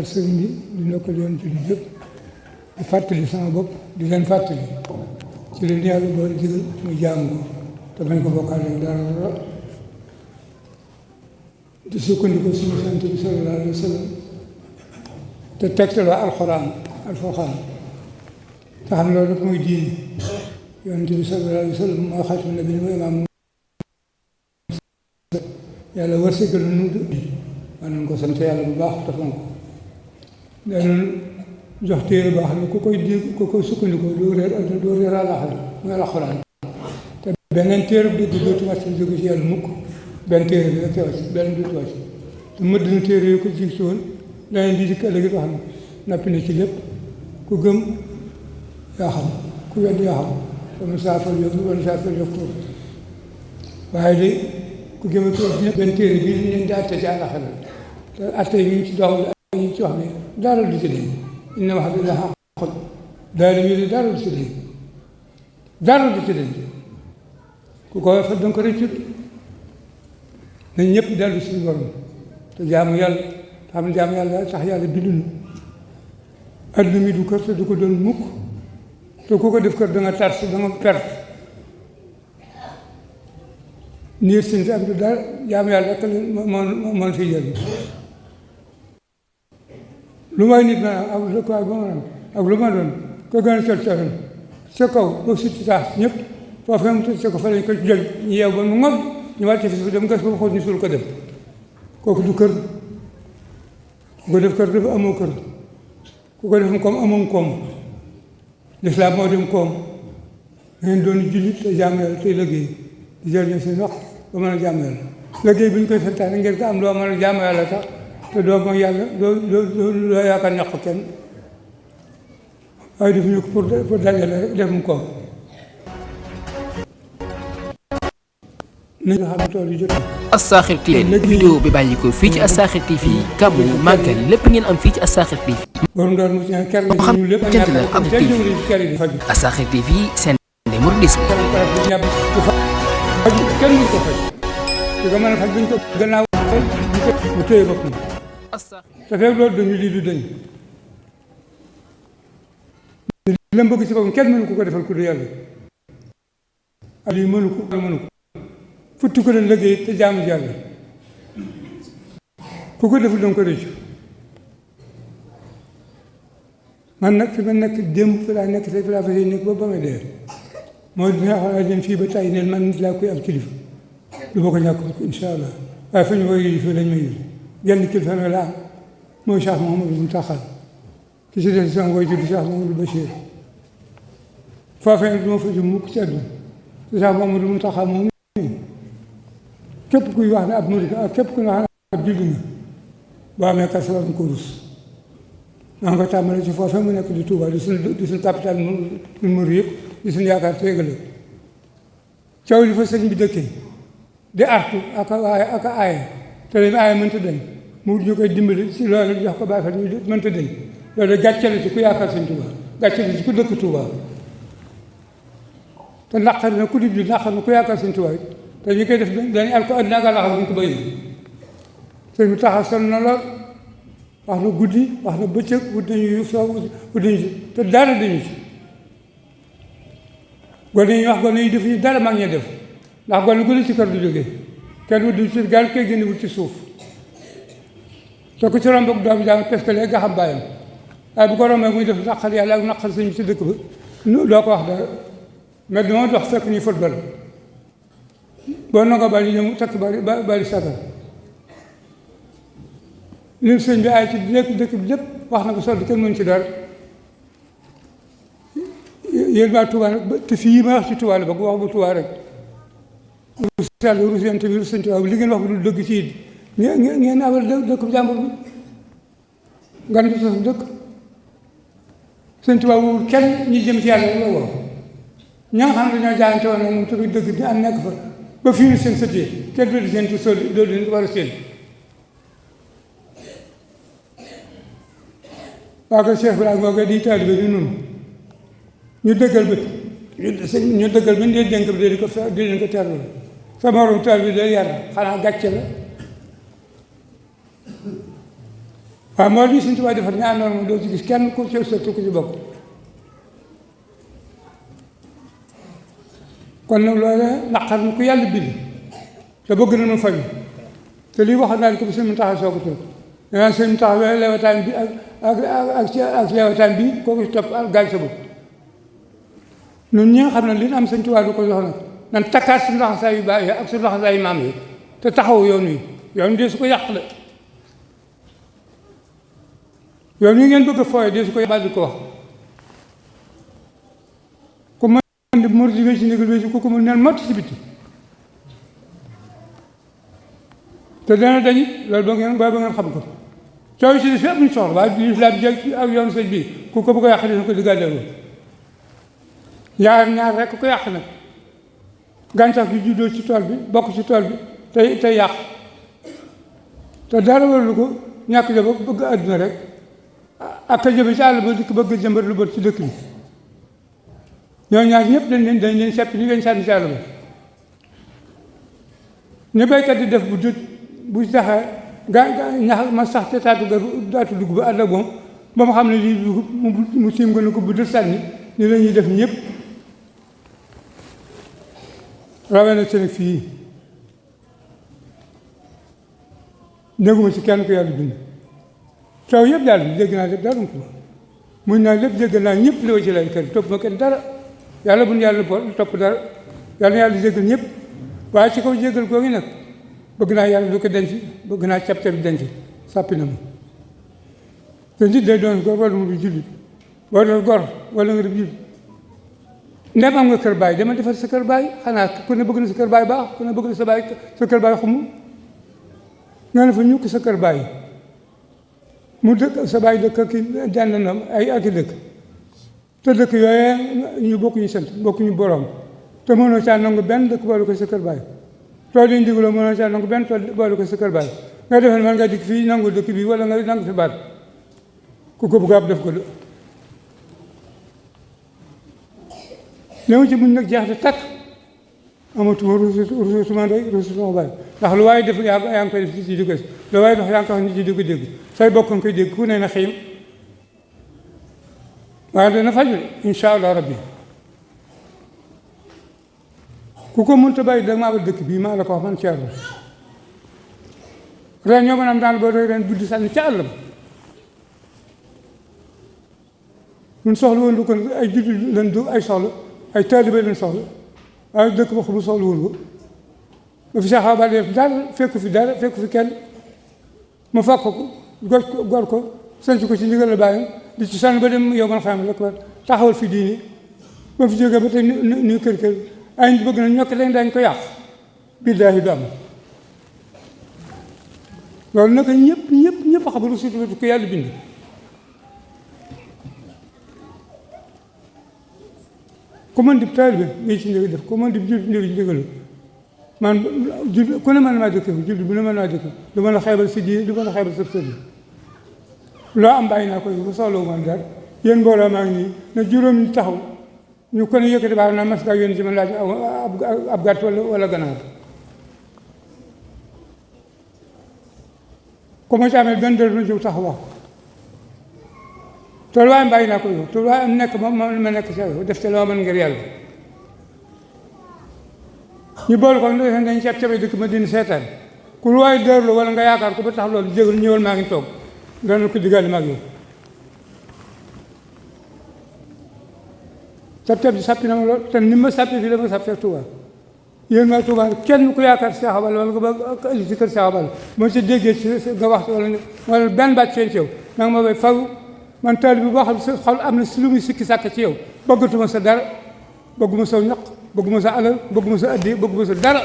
sëriñ bi di ndokkal yoon ci yëpp di fàttali sama bopp di leen fàttali ci leen yàlla boole digal mu jaamu ko te bañ ko bokkaale dara di sukkandiku suñu sant bi sallallahu alayhi wa sallam te tegtaloo alxuraan alfurqaan te xam loolu rek mooy diine yonent bi sallallahu alayhi wa sallam moo xaatimu nabiin mooy imaam yàlla wërsëgal nu war nañ ko sant yàlla bu baax te fonk ko danañ jox téere boo xam ne ku koy dégg ku koy sukkandikoo doo réer adduna doo réer àllaaxira mooy alxuraan te beneen téere bu dégg dootu wàcc jóge ci yàlla mukk benn téere bi rek wàcc benn dootu wàcc te mëdd na téere yu ko jiitu woon leneen di dikk ëllëg wax na nappi na ci lépp ku gëm yaa xam ku wedd yaa xam wala saa fal yof wala saa fal yof tuur waaye de ku gëm a benn téere bii li leen di atte ci àllaaxira te atte yi ñu ci doxal ñu ci wax ne dara du ci deñ inna wa'da llaahi haqqun daal di dara du ci deñ dara du ci deñ ku ko fa danga ko rëccut nañ ñëpp dellu suñu borom te jaamu yàlla te xam ne jaamu yàlla tax yàlla binduñu adduna mi du kër te du ko doon mukk te ku ko def kër da nga tars da nga perte niir sin fi am du dara jaamu yàlla rek moo fi jël lu may nit ma ak dëkkuwaay ba ma am ak lu ma doon ko gën a col coon sa kaw ba suti saas ñëpp foofu mu tëj sa ko fa lañ ko jël ñu yeew ba mu ngob ñu wàcce fi dem gas ba xóot ñu suul ko dem kooku du kër ku ko def kër dafa amoo kër ku ko def koom amoo koom lislaam moo dem koom ngeen doon jullit te jaamu yàlla tey liggéey di jël seen wax ba mën a jaamu yàlla liggéey bi ñu koy santaane ngeen ko am loo mën a jaamu yàlla tax te doo mooy yàlla doo yaakaar ñàkk kenn waaye defuñu ko pour dajale rek defum ko nañu xam tool yi jot Assakhir TV vidéo bi bàyyi ko fii ci Assakhir TV gàmmu màggal lépp ngeen am fii ci Assakhir TV borom daal mu ci ker la xam ñu lépp jënd la am TV Assakhir TV seen mouridisme kenn ñu ko faj ci ko mën a faj buñ ko gannaaw mu téye boppam te fekk loolu dañu lii du dañ li mu bëgg ci boppam kenn mënu ko defal ku du yàlla ak lii mënu ko futti ko leen liggéey te jaamu yàlla ku ko deful danga ko rëccu man nag fi ma nekk démb fi laa nekk tey fi laa fas yéene nekk ba ba may dee moo dina xam ne fii ba tey neen man nit laa koy am kilifa du ma ko ñàkk incha allah waaye fa ñu koy yëy fii lañ ma yëy genn kilifa nag laa am mooy Cheikh Mouhamadou Mountakha ki si des sama koy tudd Cheikh Mouhamadou Bachir foofee du ma fa jëm mukk ci àdduna te Cheikh Mouhamadou Mountakha moom képp kuy wax ne ab murid ak képp kuy wax ne ab jullit nga boo amee kàr sabab ko rus maa ngi ko tàmbale ci foofee mu nekk di Touba di suñu capital ñun murid yëpp di suñu yaakaar teegale caw li fa sëñ bi dëkkee di artu ak a aaye te leen aaye mënta dañ mu ñu koy dimbali si loolu jox ko bàyyi fa ñu mënta dañ loolu gàcce la ci ku yaakaar sëñ Touba gàcce la ci ku dëkk Touba te naqar na ku di naqar na ku yaakaar sëñ Touba te ñu koy def dañu al ko àddina ak àllaaxira bu ñu ko bëggee sëñ bi taxaw sonn na lool wax na guddi wax na bëccëg wut nañu soo wut nañu si te dara dañu si gone yi wax gone yi def ñu dara mag ñee def ndax gone gu ne ci kër du jógee kenn wut du ci gaal koy génne wut ci suuf te ku ci romb ak doom jàng parce que léegi nga xam bàyyam waaye bu ko rombee muy def naqar yàlla ak naqar sëñ bi ci dëkk ba doo ko wax dara mais dama dox fekk ñuy football boo nangoo bali ñëw takk bali sagar lim sëñ bi ay ci dëkk bi lépp wax na ko sotti kenn mënu ci dara yéen waa Touba nag te fii ma wax ci Touba la bëgg wax bu Touba rek rus yàlla rus yéen tamit rus sëñ Touba li ngeen wax bu dul dëgg ci it ngeen abal dëkk bu jàmbur bi ngan di sos dëkk sëñ Touba wowul kenn ñi jëm ci yàlla la woo ña nga xam ne dañoo jaayante woon nag moom tamit dëgg di am nekk fa ba fii ni seen sëtee kenn doo di seen tu sol doo di war a seen waa ko Cheikh Ibrahima moo koy di taalibe di nun ñu dëggal bët ñu dëggal bët di dénk bi di leen ko terloo sa morom taalibe day yar xanaa gàcce la waaw moo di Sëñ Tuubaa defar ñaar noonu moom doo ci gis kenn ku ci sottu ku ci bokk kon nag loolu naqar na ku yàlla bind te bëgg na nu fayu te lii waxoon naa ko bi Sëñ Muntaxa soo ko toog danaan Sëñ Muntaxa lewataan bi ak lewataan bi kooku si topp ak gaañ sa bopp ñun ñi nga xam ne li ñu am Sëñ Tuubaa du ko jox nag nan takkaat suñu laxasaay yu baax yi ak suñu laxasaay yu maam yi te taxaw yoon wi yoon wi dee su ko yàq de yoon wi ngeen bëgg a fooye dee su ko yàq di ko wax ku mën di mor di wéy ci ndigal wéy ci ku ko mën neen mott ci bitti te dana dañit loolu ba ngeen xam ko coow si des fi amuñ soxla waaye lislaam bi ak yoon sëñ bi ku ko bëgg a yàq dina ko diggaalewu ñaar rek ko yàq nag gàncax gi juddoo ci tool bi bokk ci tool bi tey yàq te dara waralu ko ñàkk jaba bëgg àdduna rek ak a jëme ci àll ba dikk bëgg jëmbat lu bët ci dëkk bi ñoo ñaar ñëpp dañ leen sepp ni ngeen sànni ci àll ba ni béykat di def bu saxee ñax ma sax te taatu dugub ba àll ak moom ba mu xam ne lii dugub mu siim nga ne ko bu dul sànni ni la ñuy def ñëpp rawee na seen fii dégguma ci kenn ku yàlla bind coow yëpp daal bi dégg naa lépp daal ko muñ naa lépp dégg naa ñëpp li wa ci lay kenn topp ma kenn dara yàlla buñ yàlla topp dara yàlla jéggal ñëpp waaye ci kaw jéggal googu nag bëgg naa yàlla du ko denc bëgg naa capte bi denc sàppi na ma te nit day doon góor wala mu du jullit boo doon góor wala nga def jullit ndem am nga kër baay dama defar sa kër baay xanaa ku ne bëgg na sa kër baay baax ku ne bëgg na sa kër baay xumu nga ne fa ñukk sa kër baay mu dëkk sa baay dëkk ki dend na ay ak i dëkk te dëkk yooyee ñu bokkuñu sant bokkuñu borom te mënoo caa nangu benn dëkk boole ko sa kër baay tool yi ndigaloo mënoo caa nangu benn tool boole ko sa kër baay nga defee man nga dikk fii nangu dëkk bi wala nga nangu fi baat ku ko bëgg ab def ko de léegi ci muñ nag jeex di takk amatuma rusu suma ndey rusu suma baay ndax lu waaye def yaa ngi koy def nit ñi di ko lu waaye dox yaa ngi koy wax nit ñi di ko dégg say bokk nga koy dégg ku ne na xiim waaye dana faju incha allah rabbi ku ko mënta bàyyi da maa ba dëkk bii maa la ko wax man Thierno ren ñoo mën a am daal boo doy ren buddi sànni ca àll ba ñun soxla woon lu ko ay jullit lañ du ay soxla ay taalibe lañ soxla waaye dëkk ba xamul soxla woon ko ba fi saxaaba ba def dara fekku fi kenn ma fàkk ko gor ko sanc ko ci ndigal la bàyyam di ci sànni ba dem yow man xam la ko taxawal fi diini ba fi jógee ba tey ni kër ay nit bëgg na ñokk leen dañ ko yàq billaahi du am loolu nag ñëpp xamul surtout ko yàlla bind ku mën di taalibe ngi ci ndigal def ku mën di jullit ci ndigal man jullit ku ne mën maa dëkk jullit bu ne mën maa dëkk du mën a xeebal si diine du mën a xeebal sa sëriñ loo am bàyyi naa ko bu soxlawu man dara yéen mbooloo maa ngi nii na juróom ñi taxaw ñu ko ne yëkkati baax naa mas ngaa yónni ci ma laaj ab gàtt wala ganaar ku ma ci amee benn dër na jóg taxaw wax toolu waaye bàyyi naa ko yow toolu waaye am nekk ma nekk ci yow def te loo mën ngir yàlla ñu boole ko dañ ceeb cabe dëkk ma dina seetaan ku lu waaye dër la wala nga yaakaar ko ba tax loolu jégal ñëwal maa ngi toog dana ko diggaale maag yow ceeb bi sàppi na ma lool te ni ma sàppi fii la ma sàppi Touba yéen maa Touba kenn ku yaakaar Cheikh Abal wala nga ba indi ci kër Cheikh Abal moo ci déggee ci nga wax wala benn baat seen ci yow nanga ma bay faw man taal bi boo xam sa xol am na si lu muy sikki sàkk ci yow bëggatuma sa dara bëgguma sa ñaq bëgguma sa alal bëgguma sa addi bëgguma sa dara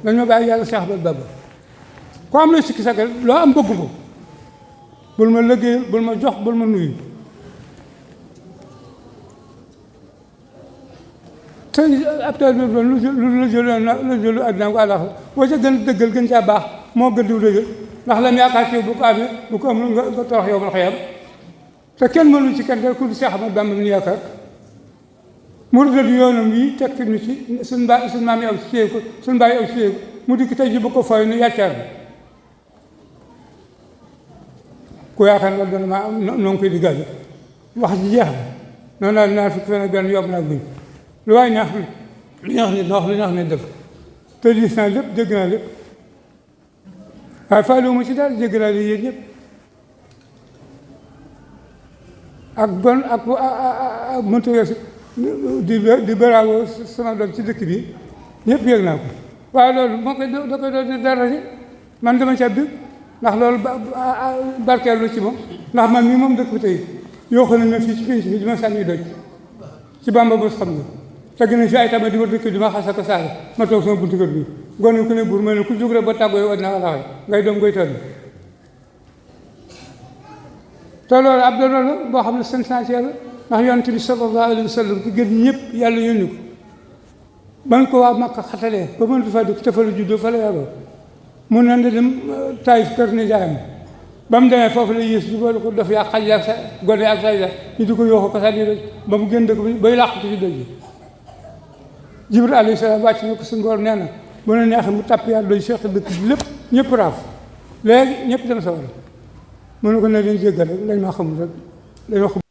dañ ma bàyyi yàlla Cheikh Abal Baba ko am looy sikki sàkk loo am bëgg ko bul ma liggéeyal bul ma jox bul ma nuyu te ab taal bi doon lu jëlu àddina ko àllax boo ca gën dëggal gën caa baax moo gën diw dëggal ndax lam yaakaar ci yow bu ko amee bu ko amul nga torox yow man xëyam te kenn mënu ci kenn ku Cheikh Ahmadou Bamba mi yaakaar mu rëdd yoonam yi tekk ni ci suñ maam yi aw si téye ko suñ baay aw si téye ko mu dikk tey ji bu ko fooy nu yàccaar bi ku yaakaar ne dana maa noo ngi koy di gàll wax ji jeex na noonu naa fukki fan ak benn yomb naa buñ lu waay neex lu neex nit wax lu neex nit def te gis naa lépp dégg naa lépp waaye faale ma ci daal dégg naa li yéen ñëpp ak bon ak mënta weesu di baraawoo sama doom ci dëkk bi ñëpp yëg naa ko waaye loolu moo koy da koy doon dara ci man dama ca dëgg ndax loolu barkeelu ci moom ndax man mii moom dëkk bi tey yoo xam ne ma fii ci pénc bi di ma sànni doj ci Bamba bos xam nga teg nañ fi ay tamit di war dëkk di ma xas ak saaga ma toog sama buntu kër bi gone ku ne buur ma ne ku jóg rek ba tàggoo yow na la ngay doom ngay tëdd te loolu ab doon la boo xam ne sensationnel la ndax yonent bi sallallahu alayhi wa sallam ki gën ñëpp yàlla yónni ko ban ko waa Makka xatalee ba mënatu fa dëkk te fa la juddoo fa la yaroo mun na dem Taïf kër ne jaayam ba mu demee foofu la yées di boole ko def yaa xaj yaa sa gone ak say da ñu di ko yooxu ko sànni doj ba mu gën dëkk bi bay làqatu ci doj yi Jibril alayhi salaam wàcc na ko suñu borom nee na bu ne neexee mu tàpp yàlla doy seeq dëkk bi lépp ñëpp raaf léegi ñëpp dem sa wara mu ne ko ne leen jéggal rek lañ ma xamul rek lañ ma xamul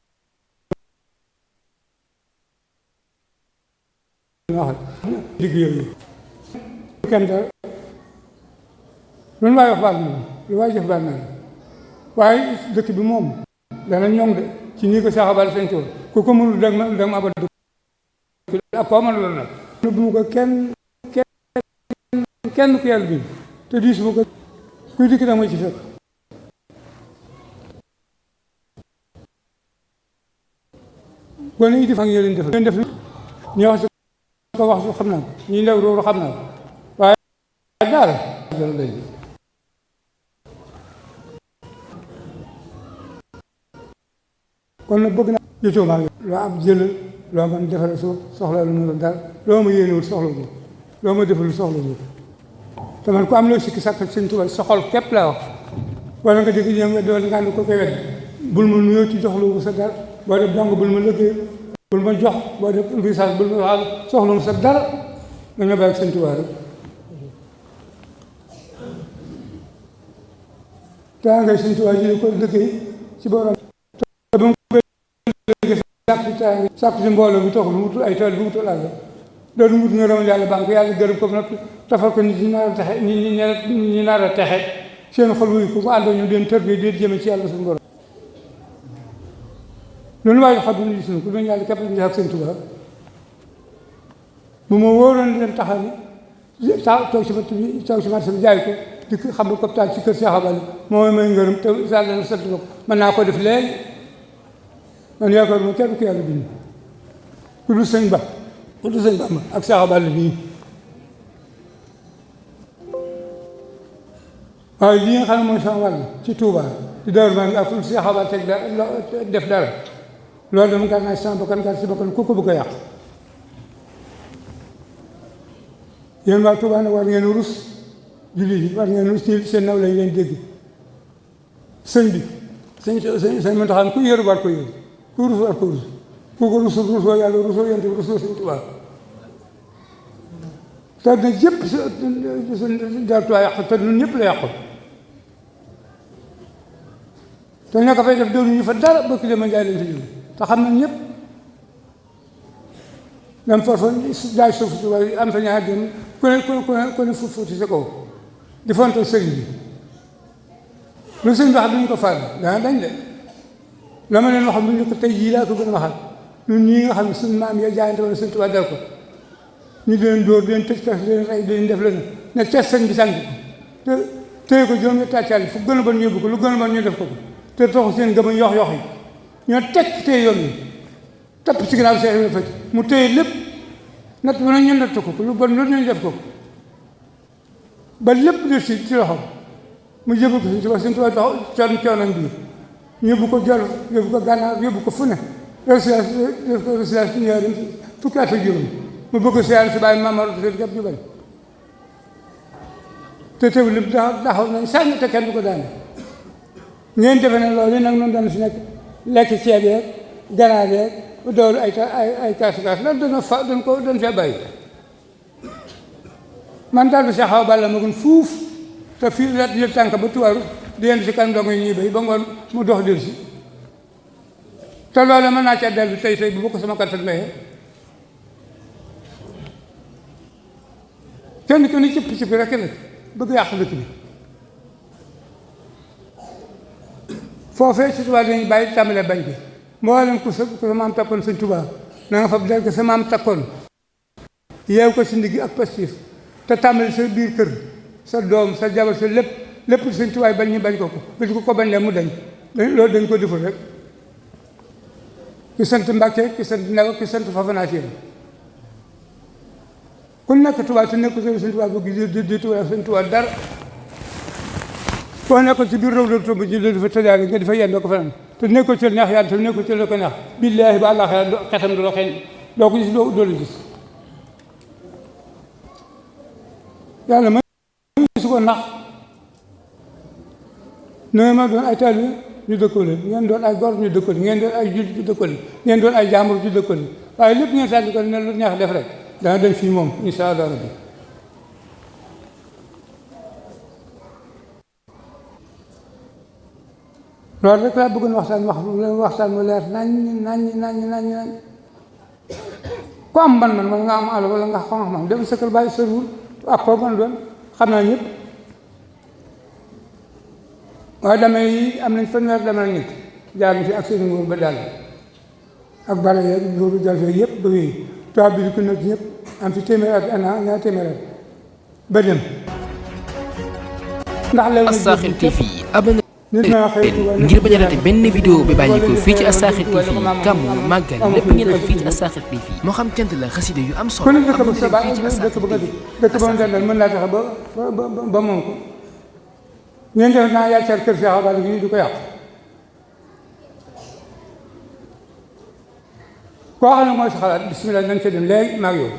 wax digg yooyu kenn dara lu waay wax baal na la lu waay jëf baal na la waaye dëkk bi moom dana ñoŋ de ci nii ko saxabal sañ tool ku ko mënul dag ma abal dëkk ak koo mën loolu nag bu mu ko kenn ku yàlla bi te diis bu ko kuy dikk dama ci fekk gone yi di fa ngeen def leen def ñi wax ko wax su xam naa ko ñi ndaw róoru xam naa ko waaye daal kon nag bëgg naa jotoo maa ngi loo am jëlal loo man defal suuf soxla lu mu dara loo ma yéenewul soxla ko loo ma defalul soxla ko te man ku am loo sikki sàkk Sëñ Tuubaa sa xol képp laa wax wala nga dégg ñoom doon nga ne ko koy wedd bul ma nuyoo ci joxlu ko sa dara boo def dong bul ma lëggee bul ma jox boo def visage bul ma waxal soxla mu sa dara dañoo bàyyi ak Sëñ Tuubaa rek te ngay Sëñ Tuubaa ji ko liggéey ci borom te ba mu ko liggéey sàkku si mbooloo bi toxlu wutul ay tool bi wutul àll doon wut nga ramal yàlla banque yàlla gërëm ko nag tafal ko nit ñi nar a texe ñi nar a texe seen xol wuyu ko mu àndoo ñu den tër bi déet jëme ci yàlla suñu borom loolu waaye xam ne gis na ko doon yàlla képp ñu ak Sëñ Tuubaa bu ma wóoroon leen taxaw ni toog si marché bi jaay ko di xam ne koptaal ci kër Cheikh Abal moo may ngërëm te yàlla na sant ma ko mën naa ko def léegi man yaakaar ma kenn ku yàlla bind ku dul sëñ Ba ku dul sëñ Bamba ak Cheikh Abal bii waaye li nga xam ne mooy sama wàll ci Touba ci Daaru Marnaan ak fu Cheikh Abal teg def dara loolu dama gar naa si sama bakkan gar si bakkan ku ko bëgg a yàq yéen waa Touba nag war ngeen rus jullit yi war ngeen rus ci seen naw lañ leen dégg sëñ bi sëñ mën taxam ku yëru war ko yëru ku rus war ko rus ku ko rusoo yàlla rusoo yonent bi rusoo Sëñ Tuubaa te na jëpp Daaru Tuubaa yàq te ñun ñëpp la yàqu te ña ko fay def doonu ñu fa dara bëkk dema jaay leen fi jóge te xam nañ ñëpp dam forfa jaay suuf si am fa ñaar dem ku ne fuuti sa kaw di fonto sëriñ bi lu sëriñ bi wax duñu ko faal dana dañ de la ma leen waxoon bu ñu ko tey jii laa ko gën a waxal ñun ñii nga xam ne suñu maam ya jaayante woon Sëñ Tuubaa dal ko ñu di leen dóor di leen tëj kaso di leen rey di leen def leen ne ca sëñ bi sànq te téye ko juróom-ñetti at fu gën a bon ñu yóbbu ko lu gën a bon ñu def ko te taxu seen gëm a yox yi ñoo teg téye yoon yi tapp ci ginnaaw Seex Ibra Faty mu téye lépp natt bu ne ñu natt ko lu bon lu ñu def ko ba lépp def ci loxo mu jëbal ko Sëñ Tuubaa taxaw coonam bi yóbbu ko Jolof yóbbu ko Gànnaar yóbbu ko fu ne résidence ñaari fukki at ak juróom mu bëgg siyaare si bàyyi Maamar Anta Sali ju bari te teewul lépp taxaw nañ sànni te kenn du ko daane ngeen defe ne loolu nag noonu dana si nekk lekk ceeb yeeg ganaar yeeg doolu ay kaasu loolu dañ fee bàyyi man daal du Cheikh Awa Balla ma gën fuuf te fii la jël tànk ba tuwaaru di yendu si kanam dong yi ñuy béy ba ngoon mu dox dellu si te loolu mën naa ca dellu tey bu ko sama kattan mayee kenn ku ni cëpp rek nag bëgg yàq dëkk bi foofee si tubaab dañuy bàyyi tàmbalee bañ bi mboolem ku sa maam takkoon sëñ Tuubaa na nga fa del ko sa maam takkoon yeew ko si ndigg ak pastif te tàmbali sa biir kër sa doom sa jabar sa lépp sëñ Tuubaa bañ ñu bañ ko bis ko bañ leen mu dañ loolu dañ ko deful rek ki sant Mbàkke ki sant Ndaw ki sant Fafanaaceen ku nekk Tuubaa te nekk sëñ Tuubaa bëgg di Tuubaa sëñ Tuubaa dara boo nekkoon ci biir réew la tomb ji dafa tëjaale nga dafa yendoo ko fanaan te nekkul ci neex yàlla te nekkul ci la ko neex billaahi ba àllaaxira xetam du la xeeñ doo ko gis doo la gis yàlla ma su ko nax ne ma doon ay taalibe ñu dëkkoo leen ngeen doon ay góor ñu dëkkoo leen ngeen doon ay jullit ñu dëkkoo leen ngeen doon ay jàmbur ñu dëkkoo leen waaye lépp ngeen sànni ko ne lu neex def rek dana dem fii moom insha allah rabbi loolu rek laa bëggoon waxtaan mu leer nañ ku am man nga am àll wala nga xam dem sa kër bàyyi sërwul ak koo mën doon xam naa ñëpp waaye damay yi am nañ fanweer damay ñett jaar fi ak seen nguur ba daal ak bara yeeg loolu jal fee yëpp ba wéy tubaab bi di ko nekk ñëpp am fi téeméer ak ñaar téeméer ak ba dem ndax léegi Assakhir TV abonné ngir bañ a raté benn vidéo bi bàyyi ko fii ci Assakhir TV gàmmu màggal lépp ngeen am fii ci Assakhir TV moo xam cant la xasida yu am solo am fii ci Assakhir TV dëkk ba mu dendal mën naa fexe ba moom ko ngeen def naa yàccal kër Cheikh Abdou gi du ko yàq koo xam ne mooy sa xalaat bismillah nañ ca dem léegi maag yow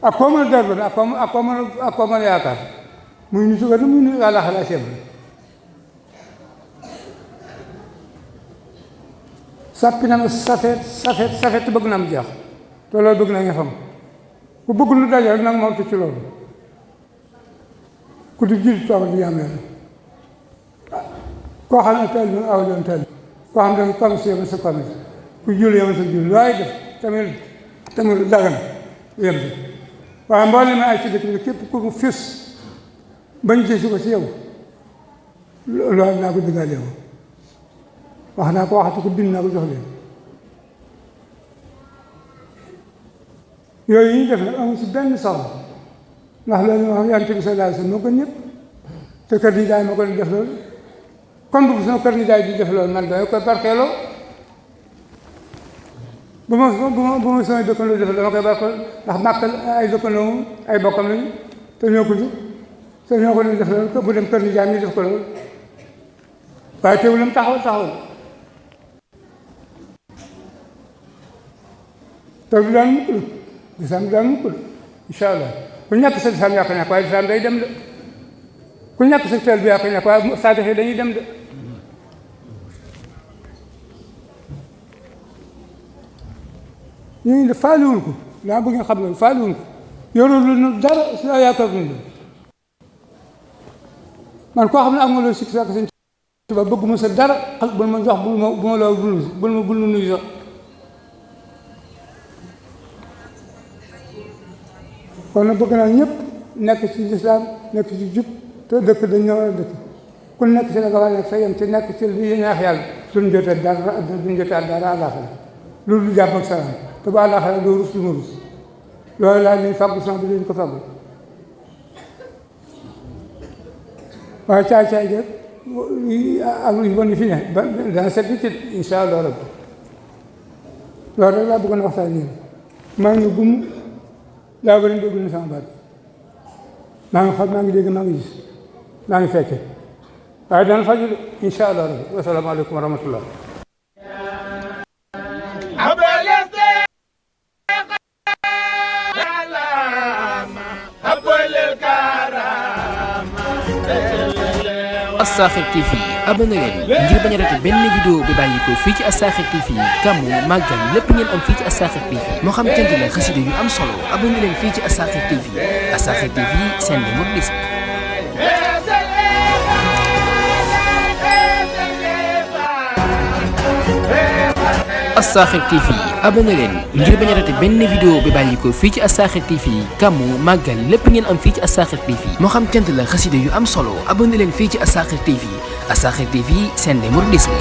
ak koo mën a dër ak koo mën a yaakaar muy ñu suga muy nu yàlla xalaat seen sàppi na ma safet bëgg na am jeex te loolu bëgg na nga xam ku bëgg lu daje rek nag moo ci loolu ku di jil toog di am yoon koo xam ne teel bi aw doon teel koo xam ne commerce yow sa commerce ku jul yow sa jul waaye def tamit lu dagan yem si waaye mboolem ay ci dëkk bi képp ku mu fis bañ gisu ko si yow loolu naa ko diggaal yow wax naa ko waxatu ko bind naa ko jox leen yooyu yi ñu def nag amul si benn soxla ndax loolu moo xam yonent bi sallallahu alayhi wasallam moo gën ñëpp te kër ni daay moo ko def loolu kon bu sama kër ni daay di def loolu man dama koy barkeeloo bu ma samay dëkkandoo def dama koy barkeeloo ndax màkk ay dëkkandoo ay bokkam lañu te ñoo ko jur te ñoo ko def loolu bu dem kër ni daay ñu def ko loolu waaye teewul lam taxawal te du daan mukk la lislaam du daan mukk la incha allah ku ñàkk sa lislaam yaa ko ñàkk waaye lislaam day dem de ku ñàkk sa teel bi yaa ko ñàkk waaye saadix yi dañuy dem de ñu de faaliwul ko daa bëgg nga xam loolu faaliwul ko yorul lu dara si yaakaar nañu man koo xam ne am nga loolu sikki sàkk sëñ Tuubaa bëgg mu sa dara bul ma jox bu ma loolu bul ma nuyu sax kon nag bëgg naa ñëpp nekk ci lislaam nekk ci jub te dëkk dañ ñoo war a dëkk ku nekk ci la nga war a nekk sa yem te nekk ci li neex yàlla duñ jotee dara duñ jotee dara àllaaxira loolu du jàmm ak salaam te bu àllaaxira doo rus du ma rus loolu laa leen fàggu sama bi leen ko fàggu waaye caay-caay geeg ak lu bon yi fi ne dana set ci incha allah rabbi loolu rek laa bëggoon a waxtaan yéen maa ngi gum daa bëri déglu na sama baat maa ngi xool maa ngi dégg maa ngi gis maa ngi fekke waaye dana faju incha allah rabbi wasalaamaaleykum wa rahmatullah Assakhir TV abonné leen ngir bañ a raté benn vidéo bi bàyyi ko fii ci Assakhir TV gàmmu màggal lépp ngeen am fii ci Assakhir TV moo xam cant la xasida yu am solo abonné leen fii ci Assakhir TV Assakhir TV seen numéro 10 As-Sakhir TV abonné leen ngir bañ a raté benn vidéo bi bàyyi ko fii ci As-Sakhir TV gàmmu màggal lépp ngeen am fii ci As-Sakhir TV moo xam cant la xasida yu am solo abonné leen fii ci As-Sakhir TV As-Sakhir TV seen mouridisme